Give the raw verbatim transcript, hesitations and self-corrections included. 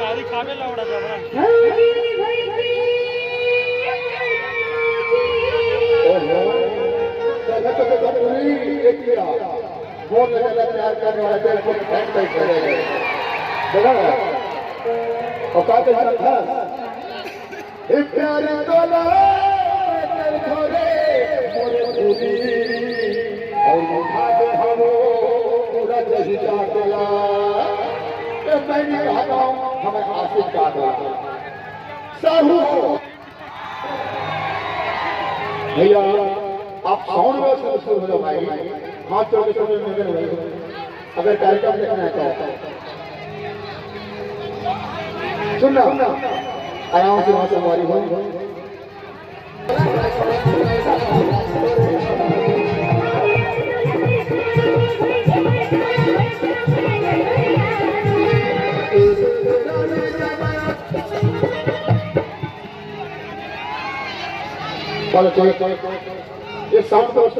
गाड़ी खावे ला उड़ा जा रहा। ओहो, देखो तो देखो पूरी एक किया। वो लगा प्यार करने वाला तेरे को फैन नहीं करेगा। देखा ना? औकात है ना? हे प्यार तोला, मैं कर छोड़े, मोरे पूरी। और उठा दे हम पूरा जही काटला। ए, मैं नहीं रहता हूँ, हमें आशिक काटला। साहू। भैया, आप साउंड व्यवस्था से शुरू हो जाओ भाई। हाथ जोड़ के समझ में नहीं भाई। अगर कार्यक्रम देखना है तो सुनना, आराम से वहां से हमारी हो। चलो, चलो, चलो, चलो। ये साउंड को